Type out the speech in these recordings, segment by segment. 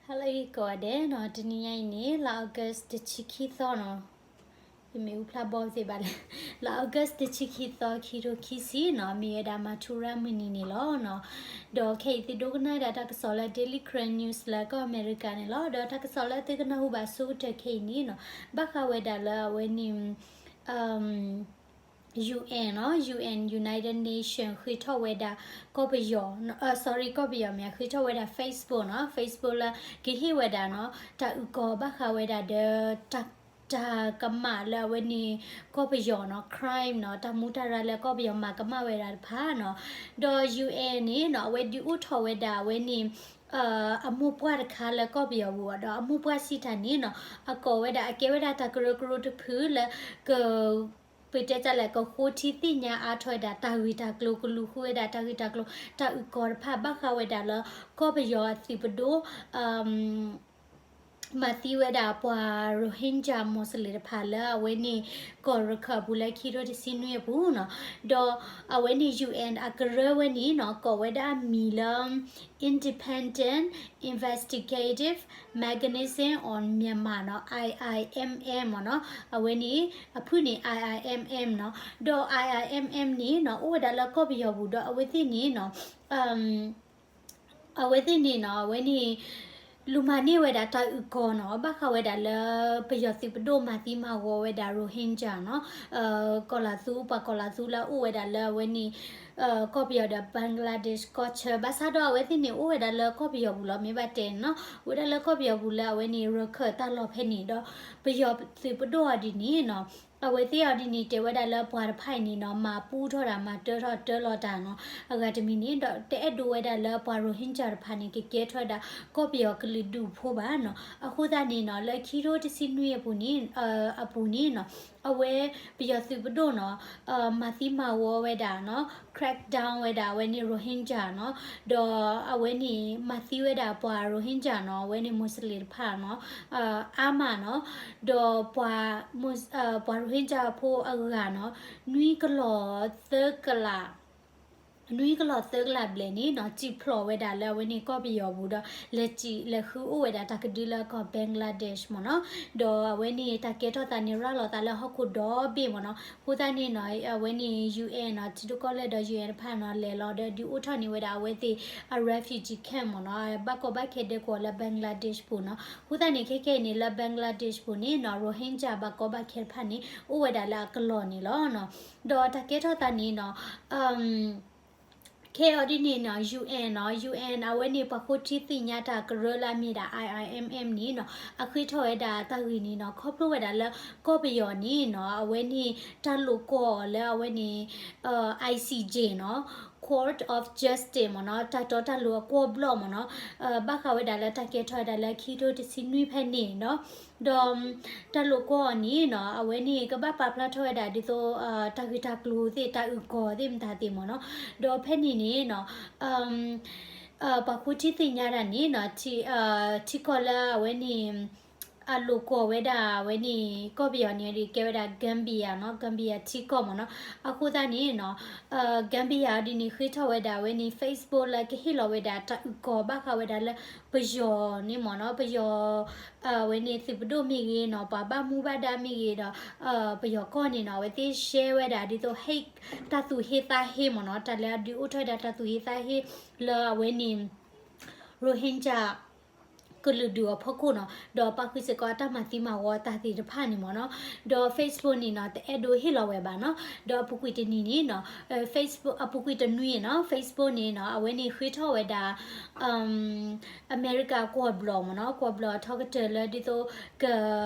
Hello ကိးဂၤဒဲးနီၤ, တနံၤညါအံၤန့ၣ် လါ August တဆံခံသီနီၤ, ယမ့ၢ်အူဖျါဘီသ့ဘၣ်လဲၣ်, လါ August တဆံခံသီ ခံထိခံဆံနီၤ, မ့ၢ်ဝဲဒၣ် မၤထူရၤ မုၢ်နံၤန့ၣ်လီၤနီၤ. ဒီးခဲအံၤသုဒိကနၣ်ဒၣ်တၢ်ကစီၣ်လၢ Daily Karen News လၢကီၢ်အမဲရကၤန့ၣ်လီၤ. ဒီးတၢ်ကစီၣ်လၢသုကနၢ်ဟူဘၣ်ဆိကတၢၢ်ခဲအံၤန့ၣ်နီၤ, ဘၣ်ဃးဝဲဒၣ်လၢအဝဲန့ၣ် UN နီၤ, UN, United Nation ဃ့ထီၣ်ဝဲဒၣ်ကီၢ်ပယီၤ, sorry ကီၢ်ပယီၤမ့ၢ် ဃ့ထီၣ်ဝဲဒၣ် Facebook နီၤ, Facebook လၢကဟ့ၣ်ဝဲဒၣ်နီၤ, တၢ်အုၣ်ကီၤဘၣ်ဃးဝဲဒၣ်ဒီး တၢ်ကမၣ်လၢအဝဲန့ၣ် ကီၢ်ပယီၤနီၤ, crime နီၤ, တၢ်မူတၢ်ရၢလၢကီၢ်ပယီၤ မၤကမၣ်ဝဲဒၣ်တဖၣ်နီၤ. ဒီး UN န့ၣ်နီၤ, အဝဲဒုးအိၣ်ထီၣ်ဝဲဒၣ်အဝဲန့ၣ် အမိၢ်ပှၢ်တခါလၢကီၢ်ပယီၤပူၤ, ဒီးအမိၢ်ပှၢ်စံးတၢ်န့ၣ်နီၤ, အကိးဝဲဒၣ် အကဲဝဲဒၣ်တၢ်ကရၢကရိတဖုလၢ က ပတဲတၢ်လဲၣ်, ကဃိထံသ့ၣ်ညါအါထီၣ်ဝဲဒၣ်တၢ်ဂ့ၢ်တၢ်ကျိၤ, ကလူၤဃုဝဲဒၣ်တၢ်ဂ့ၢ်တၢ်ကျိၤ, တၢ်အုၣ်ကီၤတဖၣ် ဘၣ်ဃးဝဲဒၣ်လၢ ကီၢ်ပယီၤအသုးပဒိၣ် မၤသံဝဲဒၣ်ပှၤ Rohingya Muslim တဖၣ်လၢအဝဲန့ၣ် ကီၢ်ရခၢၣ်အပူၤလၢခံထိတဆံနွံအပူၤနီၤ. ဒီးအဝဲန့ၣ် UN အကရၢဝဲန့ၣ်နီၤ, ကိးဝဲဒၣ်အမံၤလၢ Independent Investigative Mechanism on Myanmar နီၤ, I I M M မ့ၢ်နီၤ. အဝဲန့ၣ် အဖုၣ်န့ၣ် I I M M နီၤ. ဒီး I I M M န့ၣ်နီၤ, အိၣ်ဝဲဒၣ်လၢကီၢ်ပယီၤပူၤ, ဒီးအဝဲသ့ၣ်န့ၣ်နီၤ, အဝဲသ့ၣ်န့ၣ်နီၤ, အဝဲန့ၣ် လူၤမၤန့ၢ်ဝဲဒၣ်တၢ်အုၣ်ကီၤနီၤ, ဘၣ်ဃးဝဲဒၣ်လၢ ပယီၤသုးပဒိၣ်မၤသံမၤဝီဝဲဒၣ် Rohingya နီၤ, ကီၤလၤသူ, ပှၤကီၤလၤသူလၢအအိၣ်ဝဲဒၣ်လၢအဝဲန့ၣ် ကီၢ်ပယီၤဒီး Bangladesh ကီၢ်ဆၢ, ဘၣ်ဆၣ်ဒီးအဝဲသ့ၣ်န့ၣ် အိၣ်ဝဲဒၣ်လၢကီၢ်ပယီၤပူၤလီၤ, မ့ၢ်ဘၣ်တဲန့ၣ်နီၤ, အိၣ်ဝဲဒၣ်လၢကီၢ်ပယီၤပူၤလၢအဝဲန့ၣ် ရခၢၣ်တၢ်လီၢ်ဖဲန့ၣ်ဒီး ပယီၤသုးပဒိၣ်အီၤဒ်န့ၣ်နီၤ, အဝဲသ့ၣ်အီၤဒ်န့ၣ် တဲဝဲဒၣ်လၢပှၤတဖၣ်အံၤန့ၣ်နီၤ, မၤပူထီၣ်တၢ်, မၤတၢထီၣ်တၢလီၤတၢ်နီၤ, အဂၤတမံၤန့ၣ်ဒီး တအဲၣ်ဒိးဝဲဒၣ်လၢပှၤ Rohingya တဖၣ်န့ၣ် ကကဲထီၣ်ဝဲဒၣ် ကီၢ်ပယီၤကလုာ်ဒူၣ်ဖိဘၣ်နီၤ. အဃိသတးန့ၣ်နီၤ, လၢခံထိတဆံနွံအပူၤန့ၣ်, အပူၤန့ၣ်နီၤ, အဝဲပယီၤသုးပဒိၣ်နီၤ, မၤသံမၤဝီဝဲဒၣ်နီၤ, crack down ဝဲဒၣ်အဝဲန့ၣ် Rohingya နီၤ, ဒီးအဝဲန့ၣ် မၤသံဝဲဒၣ်ပှၤ Rohingya နီၤ, အဝဲန့ၣ် Muslim တဖၣ်နီၤ, အါမးနီၤ, ဒီးပှၤ ပှၤ Rohingya ဖိအဂၤနီၤ, နွံကလီၤသၢကလး နွံကလီၤသၢကလးဘျဲၣ်န့ၣ်နီၤ, စံၣ်ဖျိးဝဲဒၣ်လၢအဝဲန့ၣ်ကီၢ်ပယီၤပူၤဒီး လဲၤစံၣ်လဲၤဃုအိၣ်ဝဲဒၣ်တၢ်ကဒုလၢကီၢ် Bangladesh မ့ၢ်နီၤ. ဒီးအဝဲန့ၣ်တၢ်ကဲထီၣ်သးန့ၣ် ရၤလီၤသးလၢဟီၣ်ခိၣ်ဒီဘ့ၣ်မ့ၢ်နီၤ. အဃိသတးန့ၣ်နီၤ, အဝဲန့ၣ် UN နီၤ, ထံဒိၣ်ကီၢ်လဲၢ်ဒီး UN တဖၣ်နီၤ, လဲၤလီၤဒီးဒုးအိၣ်ထီၣ်န့ၢ်ဝဲဒၣ်အဝဲသ့ၣ်အ refugee camp မ့ၢ်နီၤ, ဘၣ်ကီဘၣ်ခဲဒဲကဝီၤလၢ Bangladesh ပူၤနီၤ. အဃိသတးန့ၣ် ခဲခဲအံၤန့ၣ် လၢ Bangladesh ပူၤန့ၣ်နီၤ, Rohingya ဘၣ်ကီဘၣ်ခဲတဖၣ်န့ၣ် အိၣ်ဝဲဒၣ်လၢအကလီၢ်န့ၣ်လီၤနီၤ. ဒီးတၢ်ကဲထီၣ်သးန့ၣ်နီၤ, ခဲအံၤဒ်န့ၣ်နီၤ, UN နီၤ, UN အဝဲန့ၣ်ပှၤဃိထံသ့ၣ်ညါတၢ်ကရၢလၢအမ့ၢ်ဒၣ် I I M M န့ၣ်နီၤ, အဃ့ထီၣ်ဝဲဒၣ်တၢ်ဂ့ၢ်န့ၣ်နီၤ, ခီဖျိဝဲဒၣ်လၢကီၢ်ပယီၤန့ၣ်နီၤ, အဝဲန့ၣ်တၢ်လိာ်ကွီၢ်အီၤလၢအဝဲန့ၣ် ICJ နီၤ, Court of Justice မ့ၢ်နီၤ, တၢ်တီတၢ်လိၤအကွီၢ်ဘျီၣ်မ့ၢ်နီၤ, ဘၣ်ဃးဝဲဒၣ်လၢတၢ်ကဲထီၣ်ဝဲဒၣ်လၢခံထိတဆံနွံဖဲန့ၣ်နီၤ. ဒီးတၢ်လိာ်ကွီၢ်အီၤန့ၣ်နီၤ, အဝဲန့ၣ်ကဘၣ်ပာ်ဖျါထီၣ်ဝဲဒၣ်ဒ်သိး တၢ်ဂ့ၢ်တၢ်ကျိၤသ့ၣ်, တၢ်အုၣ်ကီၤသ့ၣ်မတၤသ့ၣ်မ့ၢ်နီၤ. ဒီးဖဲန့ၣ်န့ၣ်နီၤ, ပှၤဃိထံသ့ၣ်ညါတၢ်န့ၣ်နီၤ, ထံကီၢ်လၢအဝဲန့ၣ် အလိာ်ကွီၢ်ဝဲဒၣ်အဝဲန့ၣ် ကီၢ်ပယီၤန့ၣ်ဒီး ကဲဝဲဒၣ် Gambia နီၤ, Gambia ထံကီၢ်မ့ၢ်နီၤ. အဃိသတးန့ၣ်နီၤ, Gambia ဒ်န့ၣ် ဃ့ထီၣ်ဝဲဒၣ်အဝဲန့ၣ် Facebook လၢကဟ့ၣ်လီၤဝဲဒၣ်တၢ်အုၣ်ကီၤဘၣ်ဃးဝဲဒၣ်လၢ ပယီၤန့ၣ်မ့ၢ်နီၤ, ပယီၤ အဝဲန့ၣ်သုးပဒိၣ်မ့ၢ်ဂ့ၤနီၤ, ပှၤဘၣ်မူဘၣ်ဒါမ့ၢ်ဂ့ၤဒီး ပယီၤကီၢ်န့ၣ်နီၤ, အဝဲသ့ၣ် share ဝဲဒၣ်ဒ်သိး ဟ့ၣ် တၢ်သူၣ်ဟ့သးဟ့မ့ၢ်နီၤ, တၢ်လၢအဒုးအိၣ်ထီၣ်ဝဲဒၣ်တၢ်သူၣ်ဟ့သးဟ့လၢအဝဲန့ၣ် Rohingya ကလုာ်ဒူၣ်အဖီခိၣ်နီၤ, ဒီးပာ်ဃုာ်စ့ၢ်ကီးအတၢ်မၤသံမၤဝီတၢ်သ့ၣ်တဖၣ်န့ၣ်မ့ၢ်နီၤ. ဒီး Facebook န့ၣ်နီၤ, တအဲၣ်ဒိးဟ့ၣ်လီၤဝဲဘၣ်နီၤ. ဒီးအပူၤကွံာ်တနံၤန့ၣ်နီၤ, Facebook အပူၤကွံာ်တနွံနီၤ, Facebook န့ၣ်နီၤ, အဝဲန့ၣ်ဃ့ထီၣ်ဝဲဒၣ် အမဲရကၤကွီၢ်ဘျီၣ်မ့ၢ်နီၤ, ကွီၢ်ဘျီၣ်အထီကတၢၢ်လၢဒ်သိး က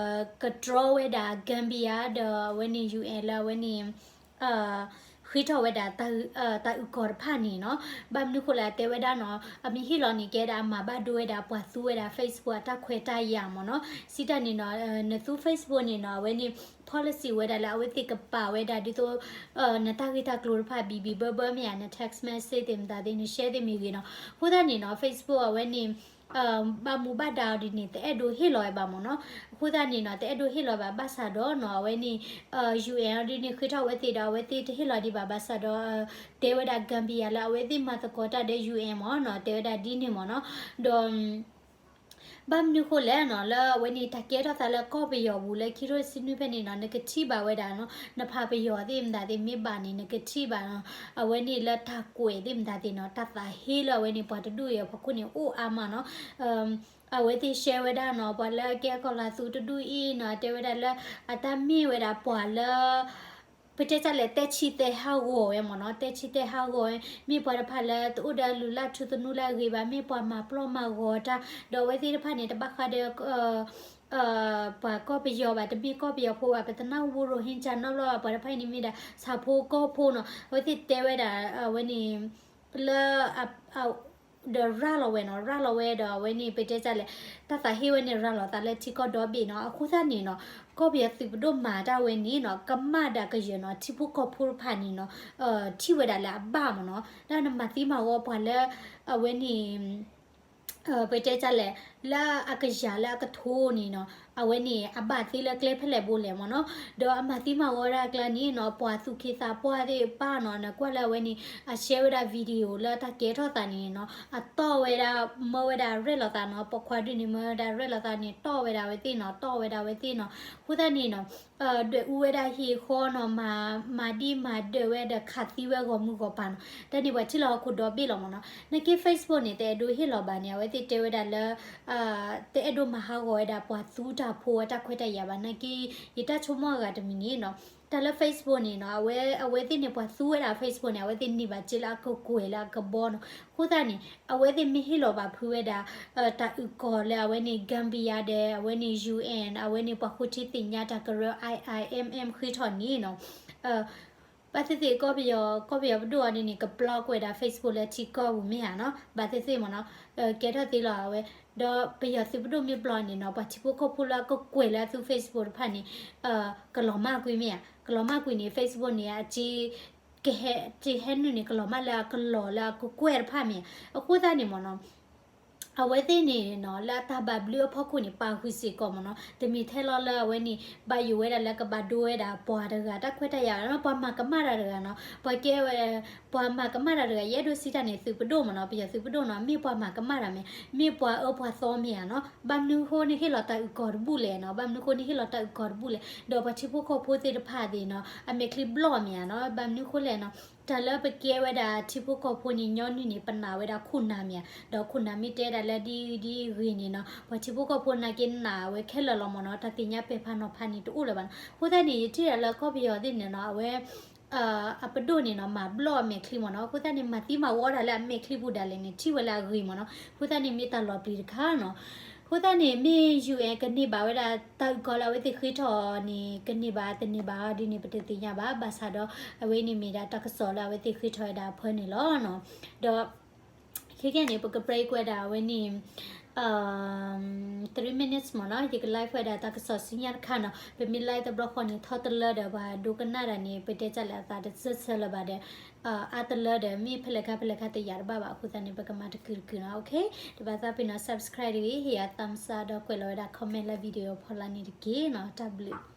ကတြီဝဲဒၣ် Gambia ဒီးအဝဲန့ၣ် UN လၢအဝဲန့ၣ် ဃ့ထီၣ်ဝဲဒၣ် တၢ်အုၣ်ကီၤတဖၣ်န့ၣ်နီၤ. ဘၣ်မနုၤဃိလဲၣ်တဲဝဲဒၣ်နီၤ, အမ့ၢ်ဟ့ၣ်လီၤန့ၣ် ကဲဒၣ်အမၤဘၣ်ဒိဝဲဒၣ်ပှၤသူဝဲဒၣ် Facebook အတၢ်ခွဲးတၢ်ယာ်မ့ၢ်နီၤ. စံးတၢ်န့ၣ်နီၤ, နသူ Facebook န့ၣ်နီၤ, အဝဲန့ၣ် policy ဝဲဒၣ်လၢအဝဲသ့ၣ်ကပာ်ဝဲဒၣ်ဒ်သိး နတၢ်ဂ့ၢ်တၢ်ကျိၤတဖၣ် ဘံၣ်ဘံၣ်ဘၢဘၢမ့ၢ်ဧါ, န text message သ့ၣ်မတၤသ့ၣ် န share သ့ၣ်မ့ၢ်ဂ့ၤနီၤ. အဃိသတးန့ၣ်နီၤ, Facebook အဝဲန့ၣ် ဘၣ်မူဘၣ်ဒါအီၤဒ်န့ၣ် တအဲၣ်ဒိးဟ့ၣ်လီၤဝဲဘၣ်မ့ၢ်နီၤ. အဃိသတးန့ၣ်နီၤ, တအဲၣ်ဒိးဟ့ၣ်လီၤဘၣ် ဘၣ်ဆၣ်ဒီးနီၤ, အဝဲန့ၣ် UN အီၤဒ်န့ၣ် ဃ့ထီၣ်ဝဲသ့ၣ်ဒီး အဝဲသ့ၣ်တဟ့ၣ်လီၤဒံးဘၣ် ဘၣ်ဆၣ်ဒီး တဲဝဲဒၣ် Gambia လၢအဝဲသ့ၣ်မၤသကိးတၢ်ဒီး UN မ့ၢ်နီၤ, တဲဝဲဒၣ်ဒ်န့ၣ်မ့ၢ်နီၤ. ဒီး ဘၣ်မနုၤဃိလဲၣ်နီၤ လၢအဝဲန့ၣ် တၢ်ကဲထီၣ်သးလၢကီၢ်ပယီၤပူၤလၢခံထိတဆံနွံဖဲန့ၣ်နီၤ နကထံၣ်ဘၣ်ဝဲဒၣ်နီၤ နဖးပယီၤသ့ၣ်မတၤသ့ၣ်မ့ၢ်ဘၣ်န့ၣ် နကထံၣ်ဘၣ်နီၤ အဝဲန့ၣ်လၢတၢ်ကွဲးသ့ၣ်မတၤသ့ၣ်နီၤ တၢ်သးဟ့လၢအဝဲန့ၣ် ပှၤတဒူၣ်အံၤအဖီခိၣ်န့ၣ် အိၣ်အါမးနီၤ အဝဲသ့ၣ်ရှဲဝဲဒၣ်နီၤ ပှၤလၢကဲကီၢ်လၤသူတဒူၣ်အံၤနီၤ တဲဝဲဒၣ်လၢ အတၢ်မ့ၢ်ဝဲဒၣ်ပှၤလၢ ပတဲတၢ်လဲၣ် တဲဆံတဲဟးဂီၤဝဲမ့ၢ်နီၤ တဲဆံတဲဟးဂီၤဝဲ မ့ၢ်ပှၤတဖၣ်လၢတအိၣ်ဒီးလုၢ်လၢ်ထူသနူလၢအဂ့ၤဘၣ် မ့ၢ်ပှၤမၤပျီၢ်မၤဂီၤတၢ် ဒီးအဝဲသ့ၣ်တဖၣ်န့ၣ် တဘၣ်ဃးဒီး ပှၤကီၢ်ပယီၤဘၣ် တမ့ၢ်ကီၢ်ပယီၤဖိဘၣ် ပတနၢ်ဟူ ရိၣ်ဟ့ၣ်ကၠၣ်နီတဘျီဘၣ် ပှၤတဖၣ်အံၤန့ၣ်မ့ၢ်ဒၣ် ဆၣ်ဖိကီၢ်ဖိနီၤ အဝဲသ့ၣ်တဲဝဲဒၣ် အဝဲန့ၣ် လၢ ဒီးရၤလီၤဝဲနီၤ ရၤလီၤဝဲဒီးအဝဲန့ၣ် ပတဲတၢ်လဲၣ် တၢ်သးဟ့ဝဲန့ၣ် ရၤလီၤသးလၢထံကီၢ်ဒီဘ့ၣ်နီၤ အဃိသတးန့ၣ်နီၤ ကီၢ်ပယီၤသုးပဒိၣ်မၤတၢ်ဝဲန့ၣ်နီၤ ကမၣ်ဒၣ်ကယၢၤနီၤ ထံဖိကီၢ်ဖိတဖၣ်န့ၣ်နီၤ ထံၣ်ဝဲဒၣ်လၢအဘၣ်မ့ၢ်နီၤ ဒီးနမၤသံမၤဝီပှၤလၢ အဝဲန့ၣ် ပတဲတၢ်လဲၣ် လၢအကယၤလၢအကထိန့ၣ်နီၤ အဝဲန့ၣ် အဘၣ်သ့လၢကျဲဖဲလဲၣ်ဘိလဲၣ်မ့ၢ်နီၤ ဒီးအမၤသံမၤဝီဒၣ်အကျါန့ၣ်နီၤ ပှၤသူၣ်က့သးပှၢ်သ့ၣ်တဖၣ်နီၤ နကွၢ်လၢအဝဲန့ၣ် အရှဲဝဲဒၣ် video လၢတၢ်ကဲထီၣ်သးန့ၣ်နီၤ အတီၢ်ဝဲဒၣ် မၢဝဲဒၣ်ရဲၣ်လီၤသးနီၤ ပိာ်ခွါဒုန့ၣ် မၢဝဲဒၣ်ရဲၣ်လီၤသးန့ၣ် တီၢ်ဝဲဒၣ်အဝဲသ့ၣ်နီၤ တီၢ်ဝဲဒၣ်အဝဲသ့ၣ်နီၤ အဃိသတးန့ၣ်နီၤ ဒွဲၣ်အူဝဲဒၣ်ဟံၣ်ဃီနီၤ မၤဒံၣ်မၤဒၢးဝဲဒီးခးသံဝဲဂီၢ်မုၢ်ဂီၢ်ပၤနီၤ တၢ်န့ၣ်ပှၤထံၣ်လီၤဟီၣ်ခိၣ်ဒီဘ့ၣ်လီၤမ့ၢ်နီၤ နာ်က့ Facebook န့ၣ် တအဲၣ်ဒိးဟ့ၣ်လီၤဘၣ်န့ၣ် အဝဲသ့ၣ်တဲဝဲဒၣ်လၢ တအဲၣ်ဒိးမၤဟးဂီၤဝဲဒၣ်ပှၤသူတၢ်ဖိအတၢ်ခွဲးတၢ်ယာ်ဘၣ် နာ်က့ ယတၢ်ဆိကမိၣ်အဂၤတမံၤန့ၣ်နီၤ တၢ်လၢ Facebook န့ၣ်နီၤ အဝဲ အဝဲသ့ၣ်န့ၣ် ပှၤသူဝဲဒၣ် Facebook န့ၣ် အဝဲသ့ၣ်န့ၢ်ဘၣ်စ့လၢအကကွဲၢ်လၢအကဘီနီၤ အဃိသတးန့ၣ် အဝဲသ့ၣ်မ့ၢ်ဟ့ၣ်လီၤဘၣ်ဖုးဝဲဒၣ် တၢ်အုၣ်ကီၤလၢအဝဲန့ၣ် Gambia ဒီး အဝဲန့ၣ် UN အဝဲန့ၣ်ပှၤဃုထံသ့ၣ်ညါတၢ်ကရၢ I I M M ဃ့ထီၣ်န့ၣ်နီၤ ဘၣ်သ့ၣ်သ့ၣ် ကီၢ်ပယီၤ ကီၢ်ပယီၤပဒိၣ်အီၤဒ်န့ၣ် က block ဝဲဒၣ် Facebook လၢထံကီၢ်ပူၤမ့ၢ်ဧါနီၤ ဘၣ်သ့ၣ်သ့ၣ်မ့ၢ်နီၤ ကဲထီၣ်သ့လီၤအဝဲ ဒီးပယီၤသုးပဒိၣ်မ့ၢ် block န့ၣ်နီၤ ပှၤထံဖိကီၢ်ဖိလၢအကကွဲၢ်လၢအသူ Facebook တဖၣ်န့ၣ် ကလီၤမၢ်ကွံာ်မ့ၢ်ဧါ ကလီၤမၢ်ကွံာ်န့ၣ် Facebook န့ၣ် အကဟဲ ကဟဲနုာ်န့ၣ် ကလီၤမၢ်လၢအကလီၤလၢအကကွဲၢ်တဖၣ်မ့ၢ်ဧါ အဃိသတးန့ၣ်မ့ၢ်နီၤ အဝဲသ့ၣ်န့ၣ်နီၤ လၢအတၢ်ဘၣ်ဘျုးအဖီခိၣ်န့ၣ် ပာ်ဃုာ်စ့ၢ်ကီးမ့ၢ်နီၤ တမ့ၢ်ထဲလီၤလၢအဝဲန့ၣ် ဘၣ်ယိၣ်ဝဲဒၣ်လၢကဘၣ်ဒိဝဲဒၣ်ပှၤတဂၤတၢ်ခွဲးတၢ်ယာ်နီၤ ပှၤမၤကမၣ်တၢ်တဂၤနီၤ ပှၤကဲဝဲ ပှၤမၤကမၣ်တၢ်တဂၤ ယအဲၣ်ဒိးစံးတၢ်န့ၣ် သုးပဒိၣ်မ့ၢ်နီၤ ပယီၤသုးပဒိၣ်နီၤ မ့ၢ်ပှၤမၤကမၣ်တၢ်မ့ၢ် မ့ၢ်ပှၤအၢပှၤသီမ့ၢ်ဧါနီၤ ဘၣ်မနုၤဃိန့ၣ်ဟ့ၣ်လီၤတၢ်အုၣ်ကီၤတဘူၣ်လဲၣ်နီၤ ဘၣ်မနုၤဃိန့ၣ်ဟ့ၣ်လီၤတၢ်အုၣ်ကီၤတဘူၣ်လဲၣ် ဒီးပှၤထံဖိကီၢ်ဖိသ့ၣ်တဖၣ်သ့ၣ်နီၤ အမဲာ်ချံဘျီၣ်မ့ၢ်ဧါနီၤ ဘၣ်မနုၤဃိလဲၣ်နီၤ တၢ်လၢပကဲဝဲဒၣ်ထံဖိကီၢ်ဖိန့ၣ် ညီနုၢ်န့ၣ် ပနာ်ဝဲဒၣ်ခိၣ်နၢ်မ့ၢ်ဧါ ဒီးခိၣ်နၢ်မ့ၢ်တဲဒၣ်လၢဒ်အံၤဒ်အံၤဂ့ၤန့ၣ်နီၤ ပှၤထံဖိကီၢ်ဖိနာ်က့နာ်ဝဲခဲလၢာ်လီၤမ့ၢ်နီၤ တၢ်သ့ၣ်ညါပဲာ်ဖးနီၤဖးန့ၣ်တအိၣ်လၢၤဘၣ်နီၤ အဃိသတးန့ၣ် ယထံၣ်ဒၣ်လၢကီၢ်ပယီၤသ့ၣ်န့ၣ်နီၤ အဝဲ အပဒိၣ်န့ၣ်နီၤ မၤဘျီၣ်အမဲာ်ချံမ့ၢ်နီၤ အဃိသတးန့ၣ် မၤသံမၤဝီတၢ်လၢအမဲာ်ချံပူၤဒၣ်လဲာ်န့ၣ် ထံၣ်ဝဲလၢအဂ့ၤမ့ၢ်နီၤ အဃိသတးန့ၣ် မ့ၢ်တၢ်လီၤပျံၤတခါနီၤ အဃိသတးန့ၣ် မ့ၢ် UN ကန့ၢ်ဘၣ်ဝဲဒၣ်တၢ်အုၣ်ကီၤလၢအဝဲသ့ၣ်ဃ့ထီၣ်န့ၣ် ကန့ၢ်ဘၣ်တန့ၢ်ဘၣ်ဒ်န့ၣ် ပတသ့ၣ်ညါဘၣ် ဘၣ်ဆၣ်ဒီး အဝဲန့ၣ်မ့ၢ်ဒၣ်တၢ်ကစီၣ်လၢအဝဲသ့ၣ်ဃ့ထီၣ်ဝဲဒၣ်အဖၢန့ၣ်လီၤနီၤ ဒီး ခဲကနံၣ်န့ၣ် ပက break ဝဲဒၣ်အဝဲန့ၣ် three minutes မ့ၢ်နီၤ ယက live ဝဲဒၣ်တၢ်ကစီၣ်ဆူညါတခါနီၤ ပမ့ၢ် live တဘျီဃီန့ၣ် ထီတလၢဒီးပှၤဒိကနၣ်တၢ်န့ၣ် ပတဲတၢ်လၢအသးတဆၢဆၢလၢၤဘၣ်ဒီး အါတလၢဒီး မ့ၢ်ဖဲလဲၣ်ခါဖဲလဲၣ်ခါတယာ်တဘၣ်ဘၣ် အဃိသတးန့ၣ် ပကမၤတကုာ်တကုာ်နီၤ okay တဘၣ်သးပ့ၤနီၤ subscribe တဂ့ၤ ဟ့ၣ်ယၤ thumbs up ဒီးကွဲးလီၤဝဲဒၣ် comment လၢ video ဖီလာ်န့ၣ်တက့ၢ်နီၤ တၢ်ဘျုး